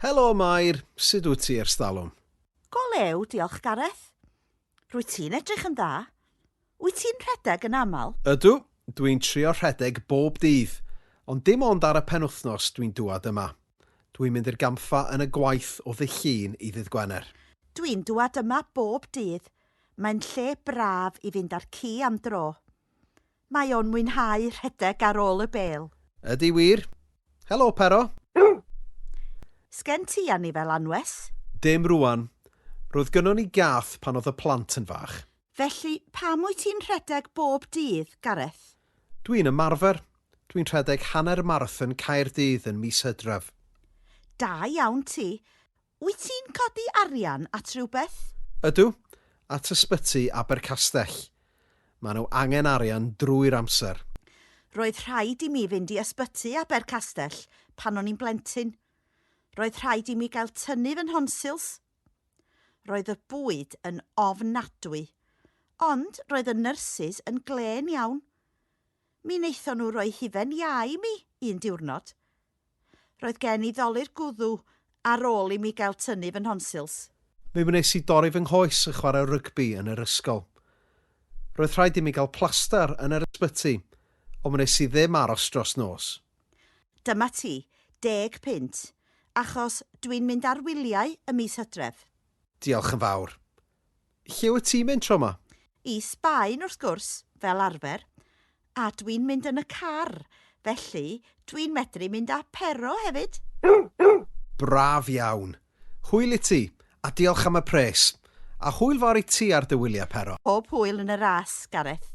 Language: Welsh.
Helo Mair, sut wyt ti ers talwm? Go lew, diolch Gareth. Rwyt ti'n edrych yn dda. Wyt ti'n rhedeg yn aml? Ydw, dwi'n trio rhedeg bob dydd, ond dim ond ar y penwythnos dwi'n dŵad yma. Dwi'n mynd i'r gampfa yn y gwaith o ddydd Llun i ddydd Gwener. Dwi'n dŵad yma bob dydd. Mae'n lle braf i fynd â'r ci am dro. Mae o'n mwynhau rhedeg ar ôl y bêl. Ydy wir. Helo Pero. Sgen ti anifail anwes? Dim rŵan. Roedd gynnon ni gath pan oedd y plant yn fach. Felly, pam wyt ti'n rhedeg bob dydd, Gareth? Dwi'n ymarfer. Dwi'n rhedeg hanner marathon Caerdydd yn mis Hydref. Da iawn ti. Wyt ti'n codi arian at rywbeth? Ydw, at ysbyty Abercastell. Maen nhw angen arian drwy'r amser. Roedd rhaid i mi fynd i ysbyty Abercastell pan o'n i'n blentyn. Roedd rhaid i mi gael tynnu fy nhonsils. Roedd y bwyd yn ofnadwy, ond roedd y nyrsys yn glên iawn. Mi wnaethon nhw roi hufen iâ i mi un diwrnod. Roedd gen i ddolur gwddw ar ôl i mi gael tynnu fy nhonsils. Mi wnes i dorri fy nghoes yn chwarae rygbi yn yr ysgol. Roedd rhaid i mi gael plastar yn yr ysbyty, ond wnes i ddim aros dros nos. Dyma ti, deg punt, achos dwi'n mynd ar wyliau ym mis Hydref. Diolch yn fawr. Lle wyt ti'n mynd tro 'ma? I Sbaen, wrth gwrs, fel arfer. A dwi'n mynd yn y car, felly dwi'n medru mynd â Pero hefyd. Braf iawn. Hwyl i ti, a diolch am y pres. A hwyl fawr i ti ar dy wyliau, Pero. Pob hwyl yn y ras, Gareth.